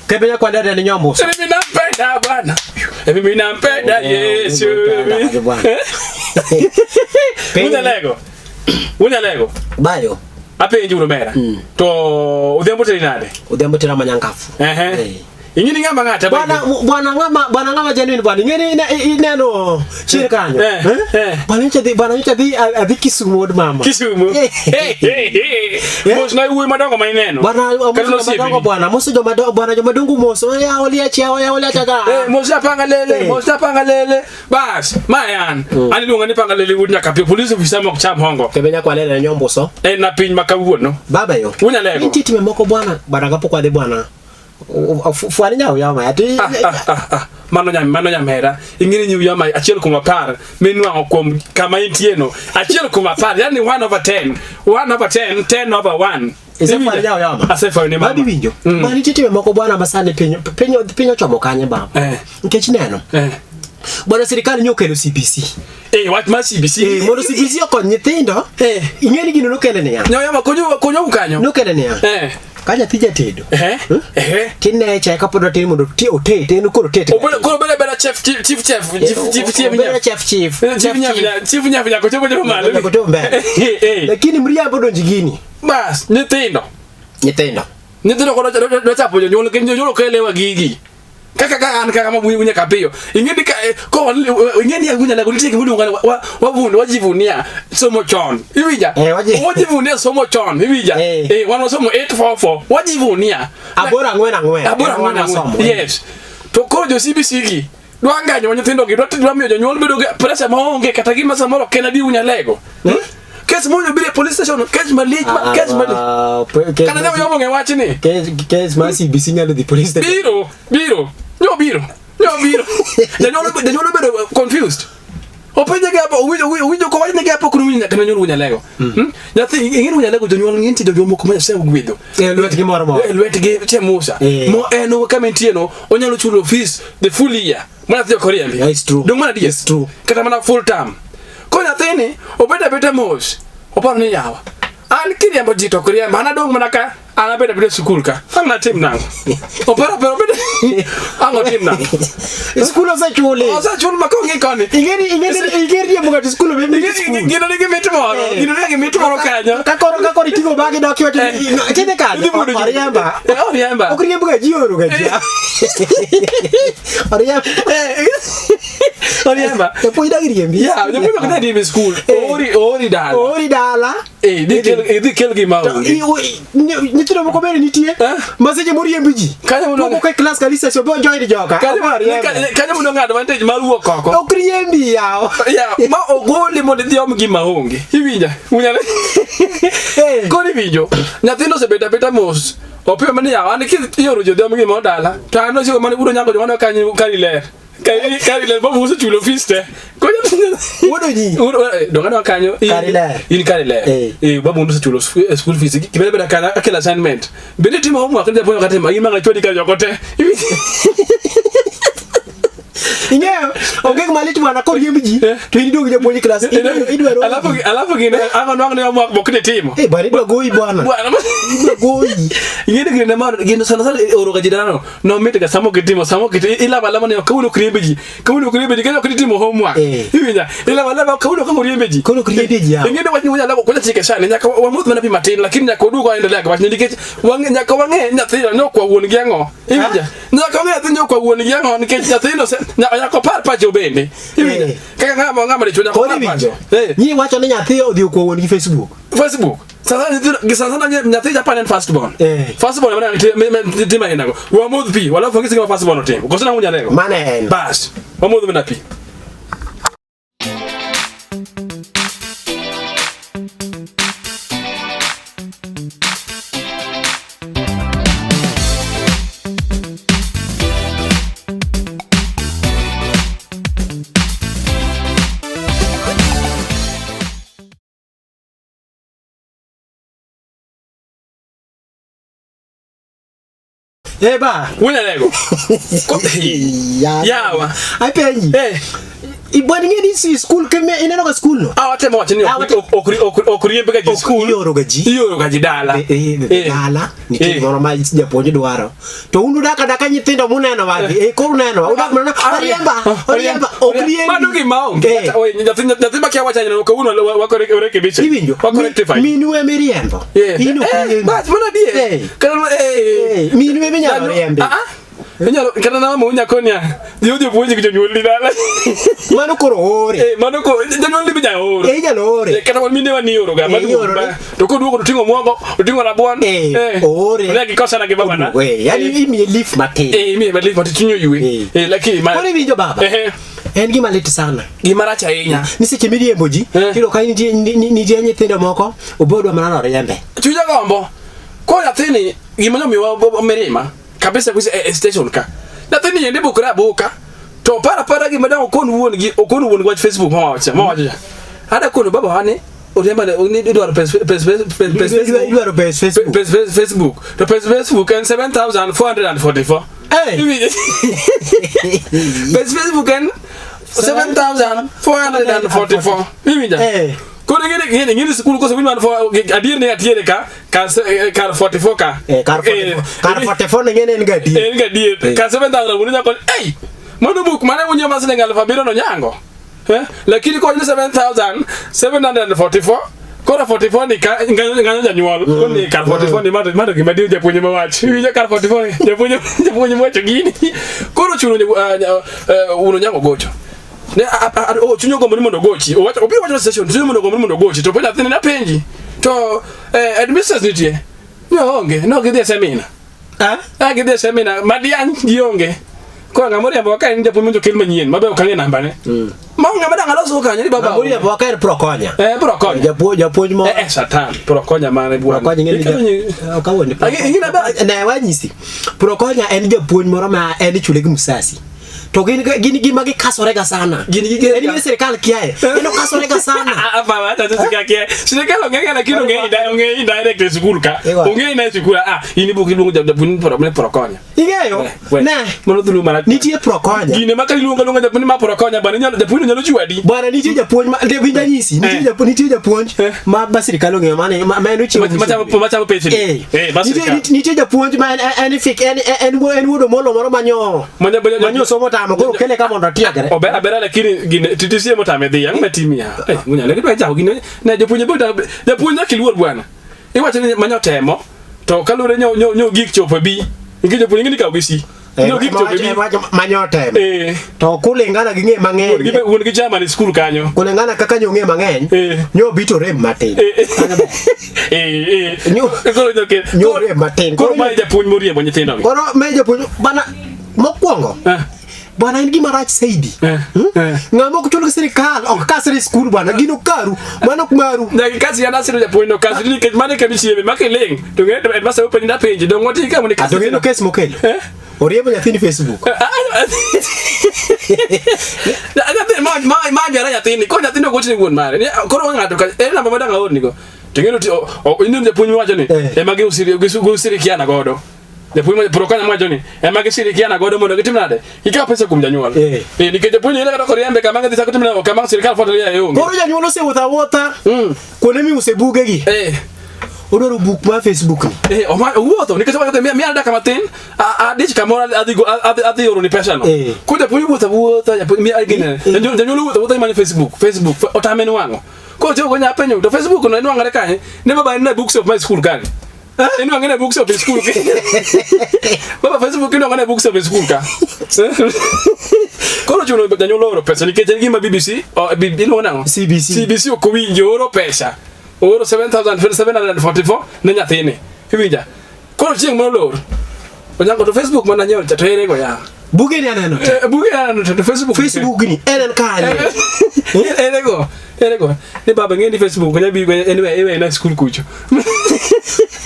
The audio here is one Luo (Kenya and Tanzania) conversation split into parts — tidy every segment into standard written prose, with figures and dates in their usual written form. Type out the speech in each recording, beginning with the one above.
Kebenya kwa dada ni nyambo. Mimi nampenda Bwana. Mimi nampenda Yesu. Bwana. Wunya lego. Wunya lego. Bayo. Apenji urumera. To odhiambo teri nade? Odhiambo tera manyangafu. Ehe. Ingini ng'ama ng'ata Bwana bwana ng'ama bwana ng'ama genuine bwana. Ingeni ineno chir kanyo. Eh, eh. Bwana nyocha dhi bwana nyocha dhi adhi Kisumu od mama. Kisumu. Eh. Hey, hey, hey. Mos na wuoyi madongo ma ineno. Bwana Kata amoso nosiepi. madongo bwana, amoso joma dongo bwana joma dongo moso. Ya oliachi ya oliacha ga. Eh, mos na panga lele, Eh. mos na panga lele. Bas, ma an. An iluonga ni panga lele wuod nyaka police officer mok cham hongo. Kebenya kwa lele nyomboso. En na piny ma kawuono. Baba yo. Wunya lego. Nitie time moko bwana, bwana kapok wadhi bwana. Fwani nyawo yawa ati Ah, ah, ah, ah. Mano nyam, mano nyamera. Ing'eni nyiw yama 1 kuom 10 minwang'o kuom kama intie no. 1 kuom 10, yani 1 over 10. 1 over 10, 10 over 1. Isefwenyo nyawo yama. Asefwenyo ne mama. Babi winjo. Bwana nitie time moko bwana ma sani piny piny piny ochomo kanye baba. Eh. Nikech neno. Eh. Bwana sirikal nyokelo CBC. Eh, wach mar CBC. Eh, mondo CBC okony nyithindo. Eh. Ing'eni gino nokele niya. Nyawo yama konyo konyo kanyo. Nokele niya. Eh. Ka nyathi jatedo. Eh. Eh. Tine cha kapod otin mondo ti otet en koro otet. Obelo koro bele bela chef chief chief chef chief chief chief Obelo chef chief. Chief nyaf chief nyaf nyako chopo chopo malo. Nyako chopo mbele. Eh, eh. Lakini mriambo donji gini. Bas, nyithindo. Nyithindo. Nyithindo koro dwa chapo jonyuol kendo jonyuol ok elewa gigi. Kaka kaka an kaka mabuyi wunya kapiyo. Ing'e ka ko ing'e ni wunya lego nitie gima iluongo ni wa wa wajivunia somo chon. Iwinja? Eh, Wajivunia somo chon. Iwinja? Eh. Eh, wan wasomo 844. Wajivunia. Aboro ang'wen ang'wen. Aboro ang'wen Ema ang'wen. wasomo. Yes. To koro jo CBC gi dwa nganyo nyithindo gi dwa miyo jonyuol bedo gi pressure maonge kata gima samoro ok en adier wunya lego. Kes monyo biro e police station, kes malich, kes malich. Ah, kes Kata ne oyomo ng'e wachni. kes kes mar CBC nyalo dhi police station. Biro, biro, nyo biro, nyo biro. Janyuol janyuol obedo confused. Openje gi apo, owinjo owinjo ko wachne gi apo kuno winjo nyaka ne nyuol wunya lego. Hmm? Nyathi ing'e ni wunya lego jonyuol ng'e nitie jonyuol moko ma Nyasaye ogwedho. Eh, lwetgi moro moro. Eh, lwetgi che Musa. Eh. Mo en kama entie no, onyalo chulo fees the full year. Ma nyathi ok oriembi. Yeah, it's true. Dong' mana adier. It's true. Kata mana full term. Ko nyathini obedo abeda mos, oparo ni yawa. An kiriembo ji to ok riemba, an adong' mana ka an abedo abeda e sikul ka. Ang' natim nang'o? Oparo aparo obedo ang' otim nang'o? Skul osechuli. Osechul ma kong'i koni. Ing'eni ing'eni ing'eni riembo ng'ato e skul obe mi skul. Gino nigi mit moro, Eh. gino nigi mit moro kanyo. Ka koro ka koro iting'o bagi dok iwacho ni Eh. tidhi kanye? Idhi budo ji. Oriemba. Eh, oriemba. Ok riemb ga ji oro ga ji. Oriemba. Oriemba. Japuonj dagi riembi. Ya, japuonj ok nyal riembi e skul. Oori oori dala. Oori dala. Eh, idhi kel gima onge. Nyithindo moko bende nitie. Eh? Ma seche moriembi ji. Kanyo mondo- Moko e klas kanisa so be join joka. Kanyo Ok oriembe. kanyo mondo ng'ado advantage mar wuok oko. Ok riembi yawa. Ya, ma ogoli mondo idhi om gima onge. Iwinja? Unyalo. Eh. Koro iwinjo, nyathino osebet abeta mos. Opiyo mana yawa, an kioro ji odhi om gima dala. To an osiko mana uro nyango jomano kanyo kari ler. Kari kari ler babu osechulo fees te. Koro Wuodo ji. Donga adwa kanyo. Kari ler. In kari ler. Eh. Eh, babu osechulo school fees. Kibeda beda kana akela assignment. Bende timo homework japuonj ok atimo. In manga chwadi ka joko te. Ing'eyo, onge gima lit mana koriemb ji Eh. to in iduogo japuonj e klas. Idwaro. Alafu alafu gine ang' onwang' ni homework bok ni timo. Eh, bwana idwa goyi bwana. Bwana. Idwa goyi. Ing'e gine mar gine sana sana oro ga jidano no mit ga samo kitimo samo kitimo ilaba alaba ni kawuono ok riembe ji kawuono ok riembe ji kendo ok itimo homework Eh. iwinja ilaba alaba kawuono ok riembe ji Kawuono ok riembe ji, yawa. ing'e ni wach ni wanyalo konya chike sani nyaka wamodh mana pi matin lakini nyaka waduog waendelea gi wachni nikech wang'e nyaka wang'e nyathino ni okwa wuon gi ang'o iwinja nyaka wang'e nyathino okwa wuon gi ang'o nikech nyathino nyaka opar pache bende iwinja Eh. kaka ng'ama ng'ama dichuo nyaka Koro opar pache iwinjo. Eh. Nyi wacho ni nyathi odhi okwa wuon gi Facebook. Facebook. Sasa nyithindo sana sana nyathi Japan en first born. Eh. First born ema timo aina go. Wamodh pi, walafu ngisi kama first born otimo. Koso nang'o nyalego. Mano en. Bas. Wamodh mana pi. Eh ba. Wuonya lego. Yawa. Apenji. Eh. Ibwana ing'e ni si skul keme ineno ga skul no. Ah, watemo wacho ni Ah, ok riemb ga ji skul. Ioro ga ji. Ioro ga ji dala. Dala nitie gimoro ma japuonj dwaro. To un udak adaka nyithindo muneno wagi. Eh koro uneno. Udak mana oriemba. Oriemba ok riembi. Mano gima onge. Eh. Nyathi makia wacho neno kawuono wako rekebisha. Iwinjo. Wako rectify. Minu ema iriembo. In ok riembi. Bas mana die. Eh. Kata eh. Minu ema inyalo riembi. Ah ah. Inyalo kata na mama unya dhi odhi opuonji gi jonyuolni dala. Mano koro ore. Eh mano ko jonyuolni be jaoro. Eh inyalo ore. Eh, kata mine wa nioro ga Eh, mano ioro ba to koduogo to ting'o muogo oting'o rabuon. Eh, ore. Ne gikosana gi babana. Eh, yani imiye leaf matin. Eh imiye malit ma chuny oywe. Eh. Eh lakini ma Koro iwinjo baba. Eh En gima lit sana. gima rach ahinya. Ni seche miriembo ji, Eh. tiyudo ka nitie nyithindo moko obodwa mana noriembe. Chunya gombo. Ko nyathini gima nomiwa mirima kabisa kwise e station ka. Nyathini yende bukre abuka. To para para gima dang okon wuon gi okon wuon gi wach Facebook mawacho mawacho cha. Ada kono baba wane oriemba ne idwaro pes pes pes pes pes Facebook. Idwaro pes Facebook. Pes pes Facebook. To pes Facebook en 7444. Eh. Pes Facebook en 7444. Iwinja? Eh. Koro ing'e ing'e sikul koso winj man fo adier ni atiere ka kar kar 44 ka. Eh, kar 44 kar 44 ne ng'ene en ga adier. En ga adier. Eh. Kar 7000 wuon nyako ei. Mano buk mane unyiewo mar siling 7000 no nyango. Eh? Lakini ko ni 7744 koro 44 ni ka nganyo janyuol koni kar 44 ni mano mano gima adier japuonj mawach iwinjo kar 44 ni japuonj japuonj mawacho gini koro chuno wuon onyango gocho ne oh chunyo gombo ni mondo ogochi owacho obiro wacho station chunyo mondo gombo ni mondo ogochi to penjo nyathini napenji to headmistress nitie ni onge no gidhi e seminar Ah? ah gidhi e seminar madiany gionge koro ng'ama oriembo ka en japuonj mondo okel manyien mabe ok ang'e nambane ma ng'ama dang' aloso kanyo ni baba Ng'ama oriembo wa ka en prokonya. eh bro konya Japuonj japuonj moro. eh satan bro konya mane bwana Prokonya ing'e ni Ikelo ok awuondi. Ing'e namba- Ne wanyisi. Prokonya en japuonj moro ma en ichule gi msasi. To gin gin gima gikasore ga sana. Gin gige- En gima sirikal kiaye. En okasore ga sana. Ah, ah, baba, acha sika kia. Sirikal ong'e ga lakini ong'e ong'e indirect e sikul ka. Ewa. Ong'e ina e sikul ah in ibuok iluongo japuonj pro ne pro konya. Ing'eyo? We. Ne. Mano dhulu marach. Nitie prokonya. Gine ma ka iluongo aluonga japuonj ma pro konya bana inyalo japuonj nyalo chwadi. Bwana nitie japuonj ma de winja nyisi nitie Eh. japuonj nitie japuonj Eh. ma sirikal ong'eyo mane ma en ochiwo Machamo machamo pesa. Eh. Eh, ma Nitie sirikal. nitie japuonj ma en fik en en wuod Omolo moro manyo Manya manyo somo tamo koro kele ka mondo otiegre. Ober abera lakini gine TTC emo tame dhi ang' matimi ya. Eh, ngunya ne gidwa jawo gine ne japuonj bo japuonj nyaka iluor bwana. Iwacho ni manyo temo to kaluwore nyo nyo nyo gik chopo bi. Nikech japuonj ng'e ni kawo gi si. Nyo gik chopo bi. Manyo temo. Eh. To kulingana gi ng'e Wuon gi mang'eny. wuon gi chairman e skul kanyo. Kulingana kaka nyo ng'e mang'eny. Eh. Nyo bito rem matin. Eh, Kanyo ber. eh, eh. Nyo- Koro nyo nyo rem matin. Koro mae japuonj moriembo nyithindo gi. Koro me japuonj bana mokwongo Eh, bwana en gima rach saidi. eh, eh. Ng'ama ok chul gi sirikal ok kasre e skul bwana gino karu mano ok maru. Nyaka kasi an asiro japuonj no kasi nikech mano e kama ichieme ma kiling' to ng'e to headmaster openji napenji dong' wati ka mondo ikasi Ato ng'eno kes mokelo. Eh? Oriembo nyathini Facebook. Nyathi ma jara nyathini koro nyathini ogocho ne wuon mare Ni, koro ng'ato ka ere namba madang' aorni go to ing'e ni ineno japuonj miwacho ni Eh. ema giusirikiana godo japuonj ma prokonya mwacho ni ema gisirikiana godo mondo gitim nade gikaw pesa kuom janyuol Eh. Eh, nikech japuonj ine kata koriembe kama gidhi chako timo nade kama sirikal fuatilia e onge Koro janyuol osewuotho awuotha Mm. kuonde miuse bugegi. Eh. Odwaro buk mar Facebook ni. Eh, owuotho nikech owacho ni miya dakika matin adich kamoro adhi oro ni pesa no. Eh. Koro japuonj wuotho awuotha japuonj miya gine. Janyuol wuotho awuotha imanyo Facebook, Facebook otame nwang'o. Koro tiyo go nyapenjo to Facebook no inwang'ore kanye? Ne baba en e books of my school kanye. Inwang'e ne books of school. Baba Facebook inwang'e ne books of school ka. Koro chuno janyuol oro pesa nikech en gima BBC iluongo nang'o? CBC. CBC ok owinjo oro pesa. Ooro 7744 ne nyathini. Iwinja? Koro chieng' moro lor. Onyango to Facebook mana nyiewo cha to ere go ya. Buge ni aneno te. Eh, buge aneno to Facebook. Facebook ni en en kanye? Ere go. Ere go. Ni baba ng'e ni Facebook nya bi anyway iwe na school kucho.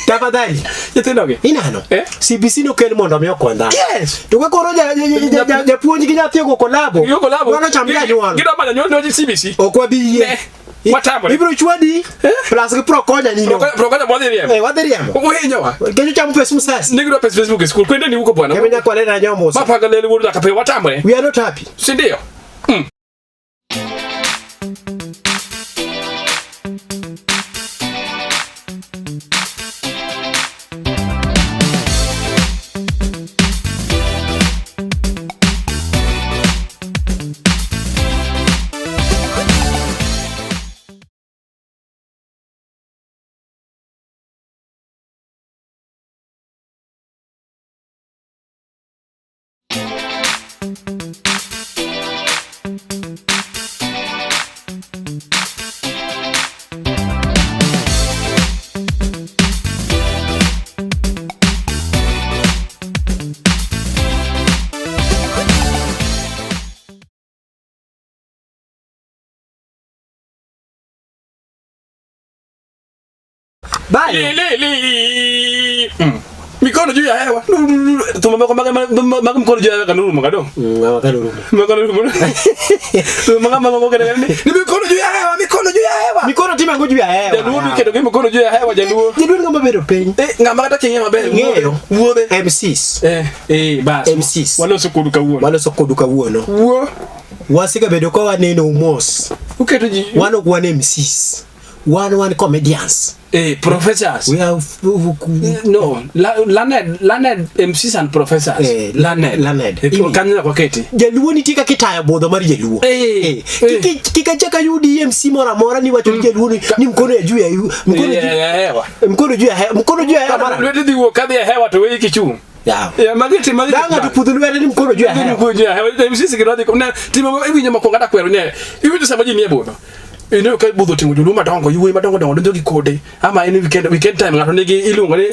Tafadhali. Nyithindo gi. Ineno? Eh? CBC nokel mondo mi okony dhano. Yes. To ka koro japuonj gi nyathi ogo kolabo. Gigo kolabo. Dwaro cham janyuol. Gidwa manyo janyuol ne CBC. Ok wabi yie. Ne. Watamore. Ibiro chwadi plus gi prokonya nino. Prokonya mwadhi riembo. Eh, wadhi riembo. Uhinyowa. Kecho chamo pes musasi. Nigidwa pes Facebook e skul. Kwende ni huko bwana. Kebe nyakwale na nyomoso. Mapanga lele wuodo nyaka pe watamore. We are not happy. Si ndio? Bayo. Li, li, li. Mikono juu ya hewa. Tumamako maga mkono juu ya hewa kanuru magado. Mama Mikono Maga maga maga ni mikono juu ya hewa, mikono juu ya hewa. Mikono timo ang'o juu ya hewa? Jaluo biketo gi mikono juu ya hewa jaluo. Jaluo ni ng'ama bedo piny. Eh, ng'ama kata king'e maber. Ng'eyo. Wuodhe. MCs. Eh, eh, bas. MCs. Waloso kodu kawuono. Waloso kodu kawuono. Wuo. Wasekabedo ka waneno mos. Uketo ji. Wan ok wan MCs. Wan comedians. Eh, professors. We are No, learned MCs and professors. Eh, learned. learned. Eh, kanyo nyaka waketi. Jaluo nitie kaka itayo budho mar jaluo. Eh, Eh, eh. Kik achak ayudi MC moro amora ni wacho ni jaluo ni mkono ya juu ya mkono Ya juu hewa. mkono juu ya hewa mkono juu ya hewa mara. Lweti dhi wuok kadhi e hewa to weyi kichung'. Ya. Ya magi ti magi. Dang ng'ato pudho lwete ni mkono juu ya hewa. Mkono juu ya hewa. MCs gi rodhi ne timo iwinjo mokwongo kata kwero ne. Iwinjo sama ji nie budho. Ineno ka budho oting'o joluo madongo, yawuoyi madongo dongo donjo gi kode. Ama en weekend time ng'ato nigi iluongo ni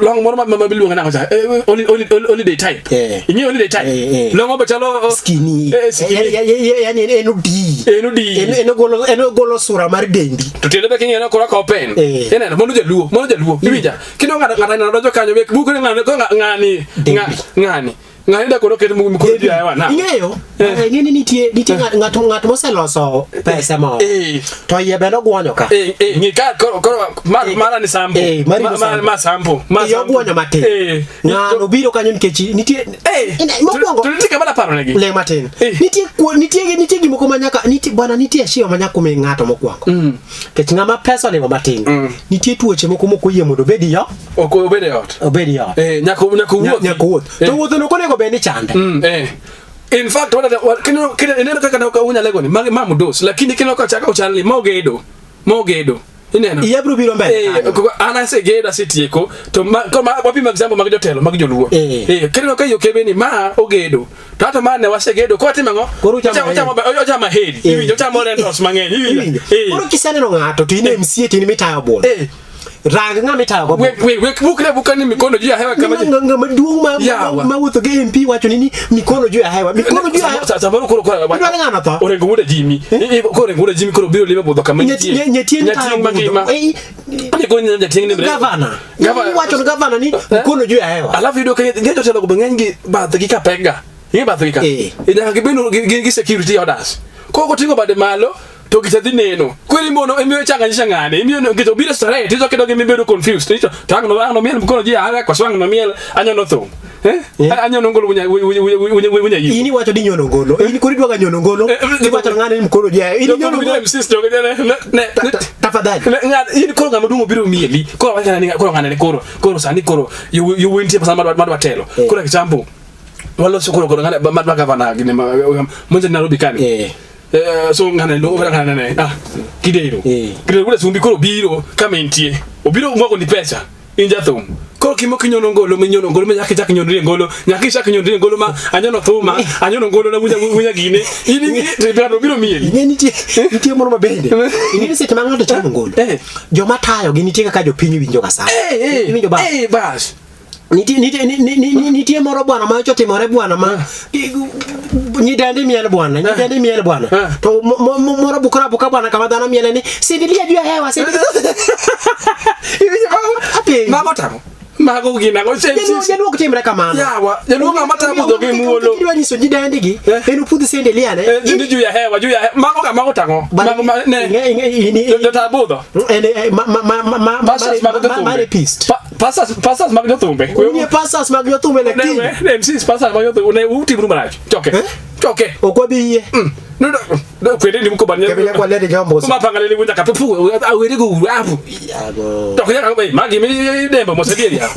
long moro ma iluongo nang'o cha? Holiday type. Eh. Ing'eyo holiday type? Eh, eh. Long be chalo Skinny. Eh, skinny. Yani en odi. En odi. En ogolo sura mar dendi. To tiende be king'iyo koro ka open. Eh. Ineno mano jaluo, mano jaluo. Iwinja. Kendo ng'ato ng'ato neno donjo kanyo mek buko ni ng'ani ko ng'ani Dendi. ng'ani. Ng'ani da koro ket mkono juu ya hewa na. Ing'eyo? Eh. Ing'e ni nitie ng'at ng'at moseloso pesa moro. Eh. To iye bende ogwonyo ka. Eh, eh, ng'i ka koro koro mara ni sample. Eh, mari ni sample. Ma sample. Ma Iye sample. ogwonyo matin. Eh. Ng'ano biro kanyo nikech nitie Eh. Mokwongo To nitie kama naparo negi. le matin. Eh. Nitie nitie gimoko ma nyaka nitie bwana nitie shio ma nyaka omi ng'ato mokwongo. Nikech ng'ama pesa olimo matin. Nitie tuoche moko mok oyie mondo obed yo, Ok obed e ot. obed yo. Eh, nyaka nyaka wuoth. Nyaka wuoth. Eh. To wuotho no ok onego bed ni chande. Eh. In fact, what kino ineno kaka na unyalo goni ma mudos, lakini kino ka chaka uchalni ma ogedo. Ma ogedo. Ineno. Iye biro biro mbele. Eh, kanyo. an asegedo asetieko to wapimo example mag jotelo mag joluo. Eh. Eh, kineno ka yo kebe ni ma ogedo. To hata ma ne wasegedo ko watimo ang'o? Koro uchamo Ochamo heri. Eh. Iwinjo ochamo rentals mang'eny. Iwinjo? Iwinjo. Eh. Koro kiseneno ng'ato to in MC to in mitayo budho. Eh. Rang ng'ama itayo go budho. We bukre buka ni mikono juu ya hewa kama Ni ng'ama duong' Yawa. ma wuotho gi MP wacho ni mikono juu ya hewa. Mikono juu ya hewa. Samoro koro koro Idwaro ng'ano tho? Orengo wuoda Jimmy. Koro Orengo wuoda Jimmy koro biro limo budho kama nitie. Nyatieng tayo Nyatieng mangima. budho. Eh, Ane koro nyatieng ni Gavana. Gavana. Iwacho ni gavana ni mikono juu ya hewa. Alafu yudo ka ng'eny jotelo go be ng'eny gi bathgi ka pekga. Ing'e bathgi ka. Eh. Nyaka gibed gi security orders. Koro koting'o bade malo to gicha dhi neno. Koro imono imiyo changanyisha ng'ane. Imiyo nikech obiro starehe to kedo gi mibedo confused. To to ang' no miel mkono ji ara koso ang' no miel anyono thum. Eh? Eh. Anyono ngolo wunya wunya yiko. In iwacho ni nyono ngolo. In koro idwaga nyono ngolo. Eh, eh, Iwacho ni ng'ane ni mkono juu ya hewa. In nyono ngolo. MCs jogo ne Tafadhali. In koro ng'ama duong' obiro mieli. Koro wacho ni koro ng'ane ni koro koro sani koro yowuoyi nitie pesa madwa telo. Eh. Koro example waloso koro koro ng'ane madwa gavana gine monja Nairobi kani. Eh. So ng'ane lo ng'ane ne ah Kidero. Eh. Kidero wuod Sumbi koro biro kama entie. Obiro mwago ni pesa. In jathum. Koro kimo kinyono ngolo minyono ngolo ma nyaka ichak nyonri e ngolo nyaka ichak nyonri e ngolo ma anyono thuma anyono ngolo na wunya wunya gine in in obiro mieli. Ing'e nitie moro mabende. Ing'e ni seche ma ng'ato chamo ngolo. Eh. Joma tayo gi nitie kaka jopiny winjo ga sana. Eh, eh, Iwinjo ba? eh, bas. Nitie nitie nitie moro bwana ma otimore bwana ma nyidendi miel bwana nyidendi miel bwana Eh. to moro bukra buka bwana kama dhano miele ni sindilia juu ya hewa sindilia Iwinjo Apenji. mago tamo. Mago gin ang'o? Jaluo ok timre kamano. Yawa, jaluo ng'ama tamo dhoge muolo. Idwa nyiso ji dendigi, Eh. en opudh sende liane. Eh, ni juu ya hewa, juu ya hewa. Mago ka mago tang'o? Mago ma ne. Jotabudho. En eh, ma ma ma ma ma Pastors mag ma jothumbe. rapist. Pastors mag jothumbe. Unie pastors mag jothumbe lakini Ne, MCs pastors mag jothumbe. Ne utimru marach. Choke. Eh? Choke. ok wabi yie. No, no, no, kwede ni mko banya. Kebile kwa lede jombo. Uma pangalele wunda kapepu, awere go apu. Yago. To kaya ka magi mi dembo mo sebieri ya.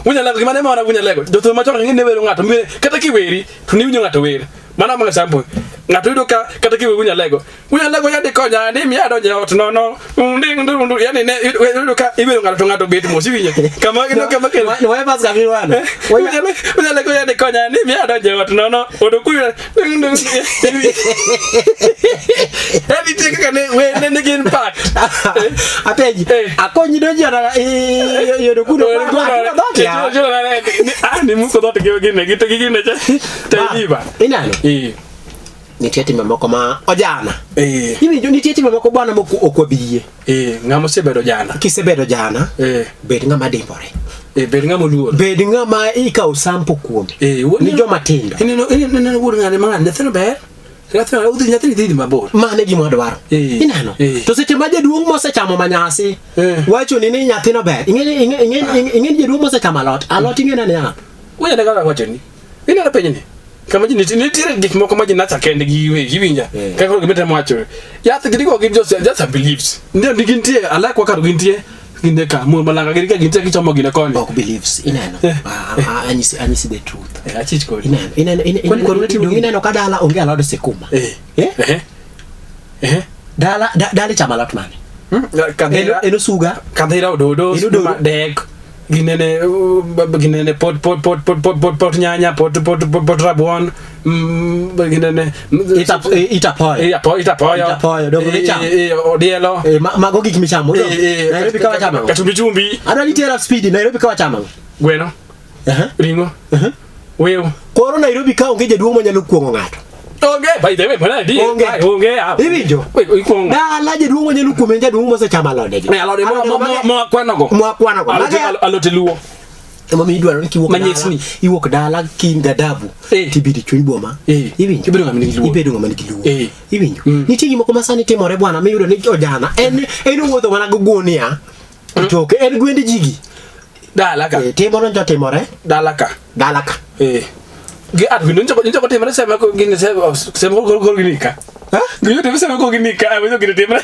Wunyalego gima ne mora wunyalego. Jothum machon ng'e ne wero ng'ato mi kata kiweri to niwinjo ng'ato wer. Mano mana sample. Ng'ato yudo ka kata kiweri wunyalego. Wunyalego yandi konya ni mi adonjo e ot nono. Nding ndung yani ne yudo ka iwero ng'ato to ng'ato bet mos iwinjo. Kama kendo kama kendo. Wae pas kabirwana. Wunyalego yandi konya ni mi adonjo e ot nono. Odo kuyo nding ndung. Yani nitie kaka ne we ne nigi impact. Apenji. Eh. Akonyi donjo na yodo kuno. Ni muko dhoot gi gine gi gi gine te iba. Inano. Eh. Nitie timbe moko ma ojana. Eh. Iwinjo nitie timbe moko bwana mok ok wabi yie. Eh, ng'ama osebedo jana. Kisebedo jana, Eh. bed ng'ama dimbore. Eh, bed ng'ama oluor. Bed ng'ama ikawo sampo kuome. Eh, Ni joma tindo. Ineno ineno wuod ng'ane ma ng'ane nyathino ber. Nyathino udhi nyathini dhi mabor. Mano e gima wadwaro. Eh. Ineno? Eh. To seche ma jaduong' mosechamo manyasi Eh. wacho ni ni nyathino ber. Ing'e ni jaduong' mosechamo alot. Alot ing'e ni yath. Wuoya kaka wacho ni. Ineno penjni. Kama ji nitie nitiere gik moko ma ji nacha kendgi giwegi iwinja. Eh. Kaka koro gima temo wacho. Yath gigo gin just a beliefs. Ndio ni gintie alakwa kar gintie gine ka muol malanga gin ka gintie gichomo gine koni. Ok beliefs. Ineno? Eh. Ah, ah, Anyisi the truth. Eh, achich kodi. Ineno? Ineno Kwani kwani unatimo ineno gini? ineno ka dala onge alod sikuma. Eh. Eh? Eh. Eh. Dala dala ichamo alot mane? Kadhira En osuga. kadhira ododo En ododo. sukuma, dek ginene ginene pot pot pot pot pot pot pot nyanya pot pot pot pot rabuon ginene Itapoyo. Itapoyo Itapoyo, dongo gichamo. Odielo Eh, mago gik michamo. dong. Nairobi ka wachamo. ang'o? Kachumbi chumbi Adwa ni itera speed Nairobi ka wachamo. ang'o? gweno Aha. ring'o wiu Koro Nairobi ka onge jaduong' manyalo kuong'o ng'ato. onge by the way mana di Onge. Ai, onge ah. Iwinjo? Wait, ikuong'o Dala jaduong' manyalo kuong'o en jaduong' mosechamo alodegi. Eh, alode mo akwanogo Mwakwanogo. Alote alote luo Emomiyo idwaro ni kiwuok dala, Manyesni. iwuok dala kin gadabu Eh. tibiro e chuny boma. Eh. Iwinjo? Ibedo ng'ama nigi luor. Ibedo ng'ama nigi luor. Eh. Iwinjo? Nitie gik moko ma sani timore bwana miyudo ni ojana en en owuotho mana gi gunia e toke en gwend jigi. dala ka Eh, Timo no timore dala ka dala ka. Eh. Gi at winjo njo ko timre sema ko gini sema sema ko ko gini ka. Ha? Gini timre sema ko gini ka, winjo gini timre.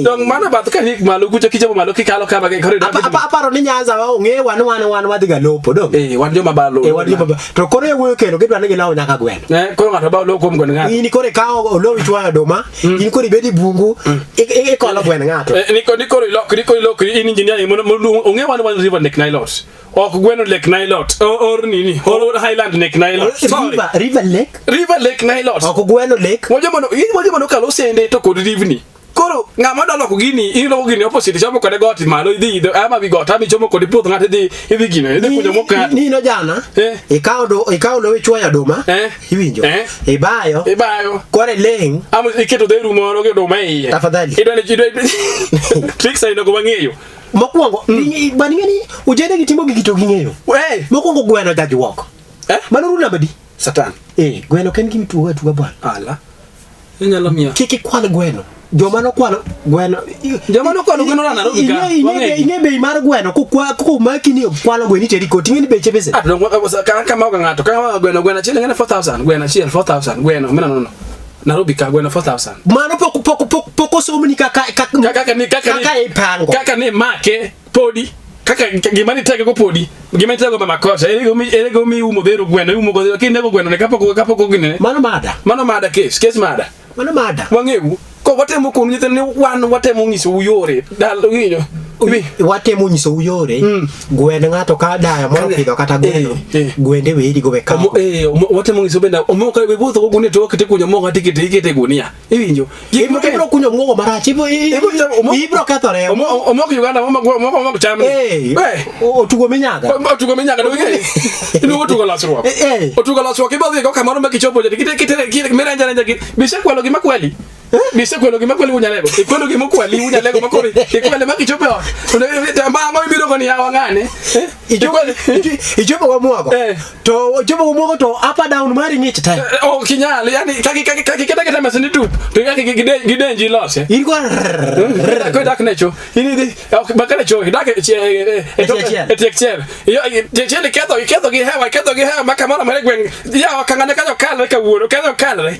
Dong mana bath ka ni malo kucha kichopo malo kikalo kama ke kore. Aparo ni Nyanza wa ong'e wan wan wan wadhi ga lopo dong. Eh, wan joma balo. Eh, wan joma to koro e wuoyo kendo gidwa ni gilaw nyaka gweno. Eh, koro ng'ato ba lo kuom gweno ng'ato. In koro ikawo olowi chwayo oduma, in koro ibedo e bungu, ikolo gweno ng'ato. Eh, niko niko ilok niko ilok in engineer ni mondo ong'e wan wan river Lake Nilot. Ok gweno Lake Nilot. Or nini? Or Highland Lake Nilot. Sorry. River Lake, River Lake Nilot. ok gweno lake. Wajo mondo in wajo mondo kalo sende to kod rivni. Koro ng'ama dwa loko gini, iloko gini opposite chomo kode got malo idhi idho ama wi got ama ichomo kode puoth ng'ato idhi idhi gino idhi kunyo mok ng'ato. Nino jana, Eh. ikawo lowo ichwoyo oduma, Eh. iwinjo, Eh. ibayo, Ibayo. koro iling', Ama iketo dheru moro gi oduma e iye. Tafadhali. Idwa ni idwa tricks aina go wang'eyo. Mokwongo, bwana ing'e ni ojende gi timo gigi to ging'eyo. We, Mokwongo gweno jajuok. Eh? Mano rule namba di. Satan. Eh, gweno ok en gima itugo atuga bwana. Ala. Inyalo miyo. Kik ikwal gweno. Joma nokwalo gweno. Joma nokwalo gweno na Nairobi ka, wang'e gi. Ing'e bei mar gweno komaki ni okwalo gweno iteri koti ing'e ni beche pesa. Ah, dongo ka kama ok ng'ato ka gweno gweno achiel ng'ane 4000 gweno achiel 4000 gweno mina nono. Nairobi ka gweno 4000. Mano pok pok pok pok osomni kaka kaka Kaka ni kaka ni kaka ipango. Kaka ni make podi kaka gima ni tego podi gima ni tego mama kocha ere go mi umo dhero gweno umo go kinego gweno ne kapok kapok gine Mano mada. mano mada case mada Mano mada. wang'ewu ko watemo kono nyithindo ni wan watemo nyisou yore dal winjo Watemo nyisou yore gwend ng'ato ka daya moro pidho kata gweno gwende weri go we kawo. Watemo nyiso bende omoka we wuotho go gunia to okete kunyo moka tikete ikete e gunia. Iwinjo? Gik Ibro mang'eny. ibro kunyo muogo marach ibro Ibro chamo- ibro kethore. Omok Uganda omok omok chamni. Eh, otugo minyaga. Otugo minyaga do ing'eyo. Iluongo tugo losruok. Otugo losruok ibo dhi go kamoro ma kichopo jadi kite kite mirenja renja gi bisekwalo gima kweli. Bisekwalo gima kweli unyalego. Ikwalo gima kweli unyalego makoro ikwele ma kichopo e ot. To ma ang'o ibiro go ni yawa ng'ane? Ichopo go muogo. To ichopo go muogo to up and down mari ng'ich te. Ok inyal, yani kaki kaki kaki kata kata masin tup to kaki gidenji ilose. In go Ko dak ne cho. In idhi ok bakane cho idak e e E tiek chiel. Tiek chiel iketho iketho gi hewa iketho gi hewa ma kamoro amora e gweng' yawa kang'ane kanyo kalre kawuono kanyo kalre.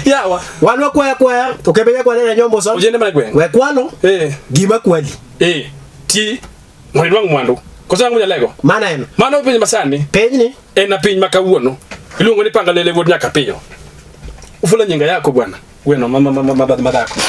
Yawa. Wan wakwaya kwaya to kembe nyakwa ne nyombo so. Ojende mana gweng'. We kwalo. Gima kwali. Ti mondo inwang' mwandu. Koso ang'o nyalego? Mano en. Mano piny masani. Pinyni. En na piny ma kawuono. Iluongo ni panga lele wuod nyaka piyo. Ufula nyinga yako bwana. Gweno ma ma ma ma madhako.